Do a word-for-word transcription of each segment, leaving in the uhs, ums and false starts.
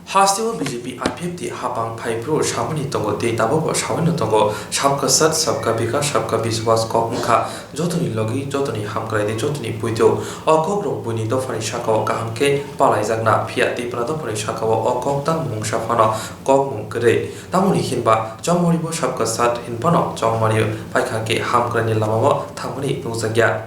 Hasteo B J P I P F T hapang phaiphuru samani tongo tei tabukbo samani tongo, "Sabka Saath, Sabka Vikas, Sabka Vishwas" kok wngkha jotoni logi, jotoni hamkrai tei jotoni puitu. O kokrok buini dophani sakao kaham khe palaijakna, phiya Tipra dophani sakao o kok tang mungsa phano kokmung kwrwi. Tamoni hinba Chongmaribo Sabka Saath hinphano Chongmari paikha khe hamkraini lamao thangmani nukjakya.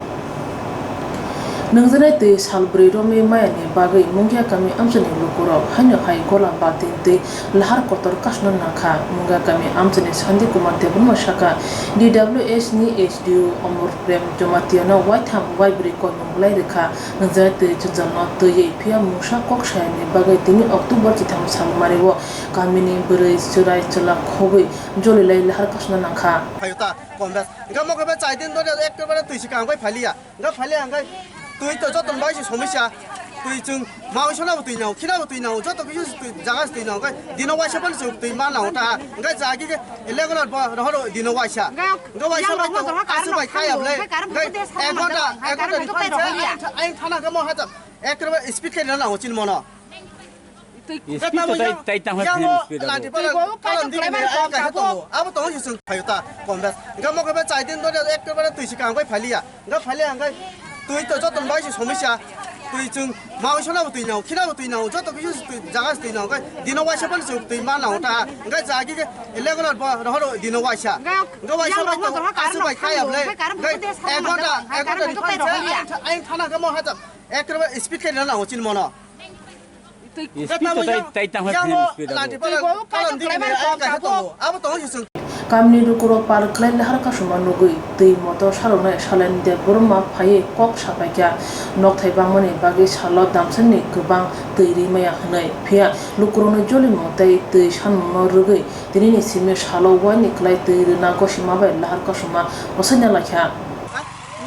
Nungjaknai twi sal bwrwi romwi mayani bagwi Mungia kami amchaini lukurok haino hai gola baltin twi lahar kotor kasna nangkha. Mungia kami amchaini Shanti Kumar Debbarma sakha, D W H ni S D O Omor Prem Jomatiano waitham waibwrwi koimung bwlai rwkha. Nungjaknai twi jwngjal no twiwi phiya mungsa kok sayani bagwi tini October chitham salmari o kamini bwrwi chwrai chwla khobwi jolilai lahar kasna nangkha. Phaiyo ta, kom bes. Hingke mo khe chai din dori ektobare twi se kang bai phaliya. Hingke phaliya hingke twi to joto bai se somisa. Twi chwng maui sona bo twi nao, khina bo twi nao, joto kisi se twi jaga se twi nao. Hingke dino waisa pan se twi ma nao ta. Hingke jagi ke regular bo rohor dino waisa. Hingke waisa bai to asu bai kaya ble. Hingke ek ghonta, ek ghonta ni phai se ain thana hingke mo haja. Ektobare speed khe na nao chin mono. Speed to tai, tai tang hoi yang speed abo. Abo tongo se chwng phaio ta, kom bes. Hingke mo khe chai din dori ektobare twi se kang bai phaliya. Hingke phaliya hingke twi to joto bai se somisa. Twi chwng maui sona bo twi nao, khina bo twi nao, joto kisi se twi jaga se twi nao. Hingke dino waisa pan se twi ma nao ta. Hingke jagi ke regular bo rohor dino waisa. Hingke waisa bai to asu bai kaya ble. Hingke ek ghonta, ek ghonta ni phai se ain thana hingke mo haja. Ektobare speed khe na nao chin mono. Speed to tai, tai tang hoi speed abo. Kamini lukurok pal khlai lahar kasuma nugwi twi motor salonai Salen Debbarma phaiwi kok sapaikha, nokthai bangmani bagwi salo damsani kwbang twi rimaya hwnwi. Phiya lukurokni jolimung tei twi sanmungno rwgwi tinini simi salo uaini klai twi rwna gosima bai lahar kasuma bwsai nalaikha.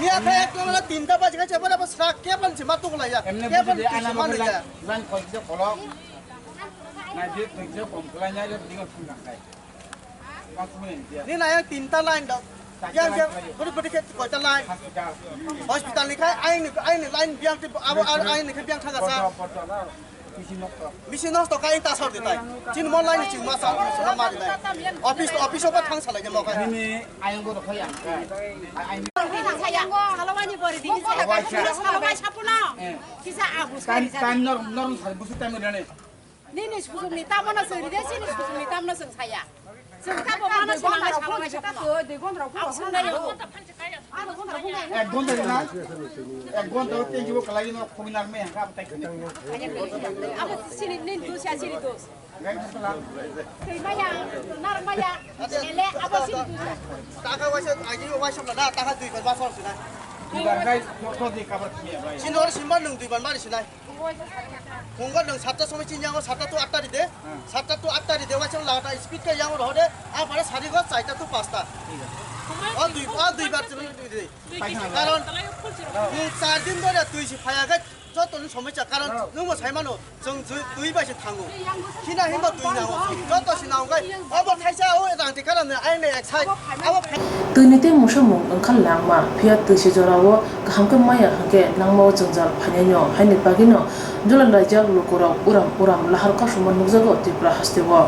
Miya khe ekdom tinta baji khe chepara bo srak kebang se ma tuklaiya. Emne kebang buji de, ana se ma nukya. Line khojak kolok. Naidi khojak kom khlai nai le dingo thang kang khai. Ni na yang tinta line da. Yang yang budi budi khe koita line. Hospital ni khai aini aini line biang ti abo aini khe biang thang sa. Bisi nosto khai ta sor de tai. Chin mon line chin ma sa ma de tai. Office office ba thang sa lai mo khai. Nini ayang go khai ang. Ayang. Saya salawani bori di. Salawai sapuna. Kisa agus. Tan tan nor nor sar busu tan nor ne. Nini sujung ni tamo na suri de sini sujung ni tamo na sung saya. Sung ta bo mana sung na salawai sapuna. Aku sung na yo. Ek ghonta na, ek ghonta o tenji bo kalai no khobi nar me hangka abatai khini. Abo sini nin dos ya sini dos. Tei maya, nar maya, ele abo sini dos ya. Taka waisa, agi waisa na, taka dui bar basor sina. Dui bar kai, dos di kabar khini ya bai. Sini or simba nung dui bar mari sinai. Phungo nwng satta somoi chini yango satta to atta ride. Satta to atta ride, waisa lata speed khe yango rohode. A pare sari go chaita to pasta. O dui, o dui bar chini ride. Karon nwng char din dore twi si phaya khe joto ni somoi cha. Karon nwng bo sai mano, chwng twi, twi bai se thango. Khina himba twi nango. Joto si nango khe obo khaisa o rang ti karon ne aine ek sai. Abo phai- Twi ni tei mungsa mung wngkha langma, phiya twi si jora o kaham khe maya hwnkhe langma o jwngjal phainai no, haini bagwi no jolai laijak lukurok uram uram lahar kasuma nukjago Tripura haste o.